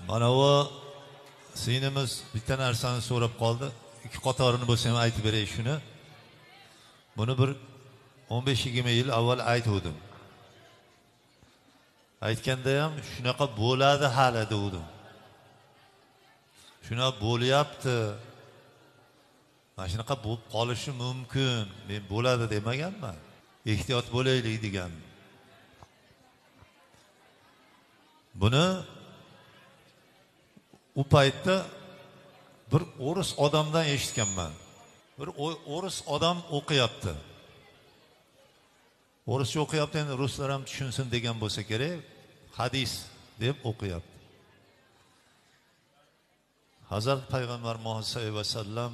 Mana bu singlimiz bitta narsani so'rab qoldi. Ikki qatorini bo'lsa ham aytib beray shuni. Buni bir 15-20 yil avval aytuvdim. Aytganda ham shunaqa bo'ladi hali dedim. Shunaqa bo'lyapti. Mana shunaqa bo'lib qolishi mumkin. Men bo'ladi demaganman. Ehtiyot bo'laylik degan. Buni u paytda bir o'ris odamdan eshitganman. Bir o'ris odam o'qiyapti. O'rischa o'qiyapti, endi ruslar ham tushunsin degan bo'lsa kerak, hadis deb o'qiyapti. Hazrat Payg'ambar Muhammad sallallohu alayhi vasallam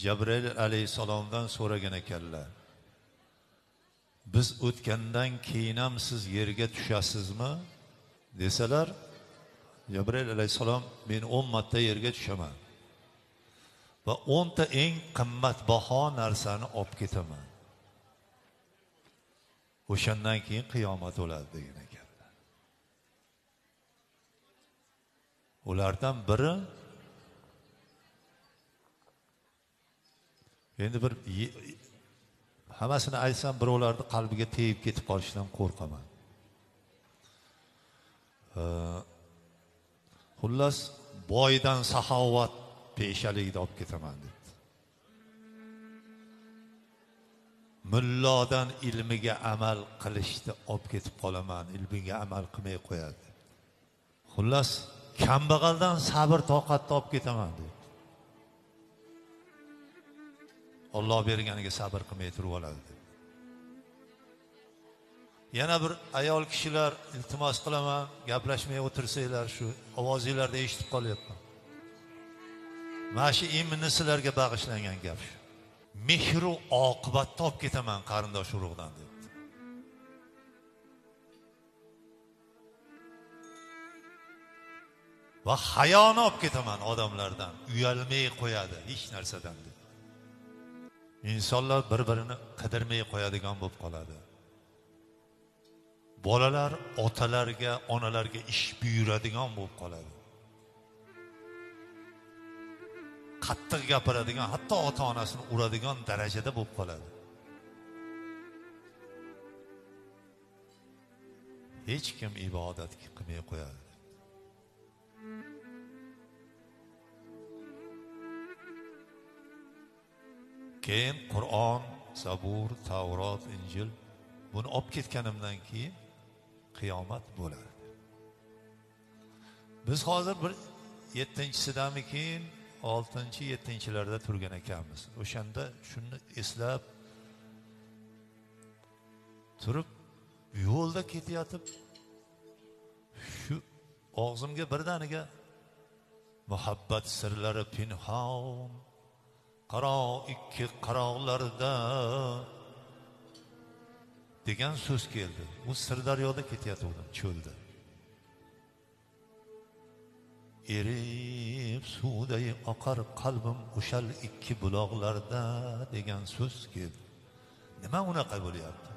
Jabroil alayhissalomdan so'ragan ekanlar. Biz o'tgandan keyin ham siz yerga tushasizmi? Desalar, Jabroil alayhissalom men 10 marta yerga tushaman va 10 ta eng qimmatbaho narsani olib ketaman. O'shandan keyin qiyomat bo'ladi degan ekanlar. Ulardan biri endi bir hammasini aytsam birovlarning qalbiga tegib ketib qolishidan qo'rqaman. Xullas, boydan saxovat peshaligida olib ketaman dedi. Mullodan ilmiga amal qilishni olib ketib qolaman, ilmiga amal qilmay qo'yadi. Xullas, kambag'aldan sabr toqatni olib ketaman dedi. Alloh berganiga sabr qilmay turib oladi dedi. Yana bir ayol kishilar iltimos qilaman, gaplashmay o'tirsanglar shu ovozinglarni eshitib qolyapman. Mana shu imni sizlarga bag'ishlangan gap shu. Mehru oqibatni olib ketaman qarindosh urug'dan debdi. Va hayoni olib ketaman odamlardan, uyalmay qo'yadi hech narsadan deb. Insonlar bir-birini qidirmay qo'yadigan bo'lib qoladi. Bolalar otalarga, onalarga ish buyuradigan bo'lib qoladi. Qattiq gapiradigan, hatto ota-onasini uradigan darajada bo'lib qoladi. Hech kim ibodat qilmay qo'yadi. Keyin Qur'on, Zabur, Tavrot, Injil buni olib ketganimdan keyin qiyomat bo'ladi. Biz hozir bir 7-sidanmi keyin 6-7-larda turgan ekanmiz. O'shanda shuni eslab turib yo'lda ketayotib shu og'zimga birdaniga muhabbat sirlari pinhon qaro ikki qaroqlarda degan so'z keldi. U Sirdaryoda ketayotgandim, cho'lda. Erib suvday oqar qalbim o'shal ikki buloqlarda degan so'z keldi. Nima unaqa bo'lyapti?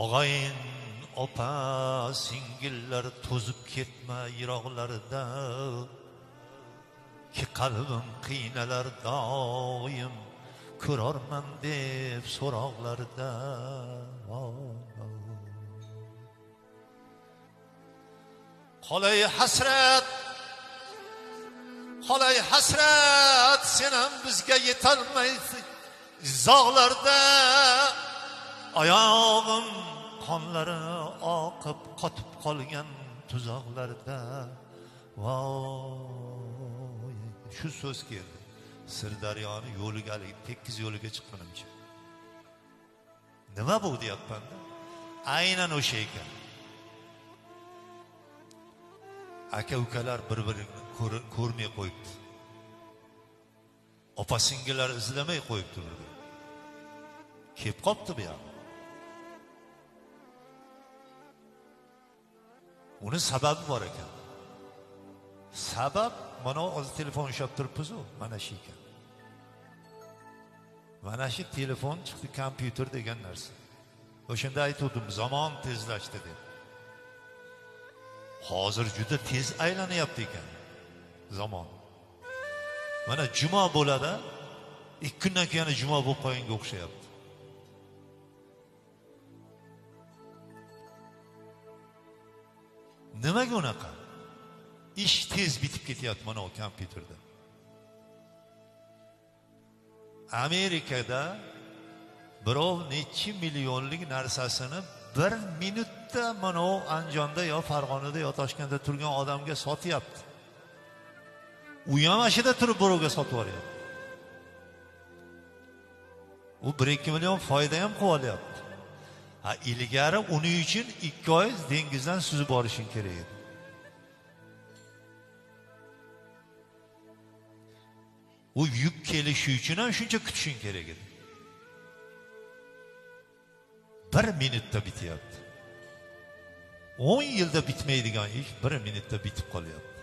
Og'ayin, opa, singillar to'zib ketma yiroqlarda, ki qalbim qiynalar doim ko'rarman deb so'roqlarda. Qolay hasrat, qolay hasrat, sen ham bizga yetolmaysan zog'larda. Oyog'im qonlari oqib qotib qolgan tuzoqlarda. Voy, shu so'z keldi. Sirdaryoni yo'liga, tekis yo'liga chiqqanimcha. Nima bu deyapman-da? Aynan o'sha ekan. Aka ukalar bir-birini ko'rmay qo'yibdi. Opa singillar izlamay qo'yibdi bir-birini. Kelib qopti bu yoq. Uni sababi bor ekan. Sabab mana hozir telefon ushlab turibmiz-u, mana shu ekan. Mana shu telefon chiqdi, kompyuter degan narsa. O'shanda aytuvdim, zamon tezlashdi deb. Hozir juda tez aylanyapti ekan zamon. Mana juma bo'ladi, 2 kundan keyin yana juma bo'lib qolganga o'xshayapti. Nimaga unaqa? Ish tez bitib ketyapti mana u kompyuterda. Amerikada birov necha millionlik narsasini 1 minutda mana u Andijonda yo Farg'onada yo Toshkentda turgan odamga sotyapti. U ham ashida turib birovga sotib yuboryapti. U 1-2 million foyda ham qilib olyapti. Ha, ilgari uning uchun 2 oy dengizdan suzib borishing kerak edi. U yuk kelishi uchun ham shuncha kutishing kerak edi. 1 minutda bityapti. 10 yilda bitmaydigan ish 1 minutda bitib qolyapti.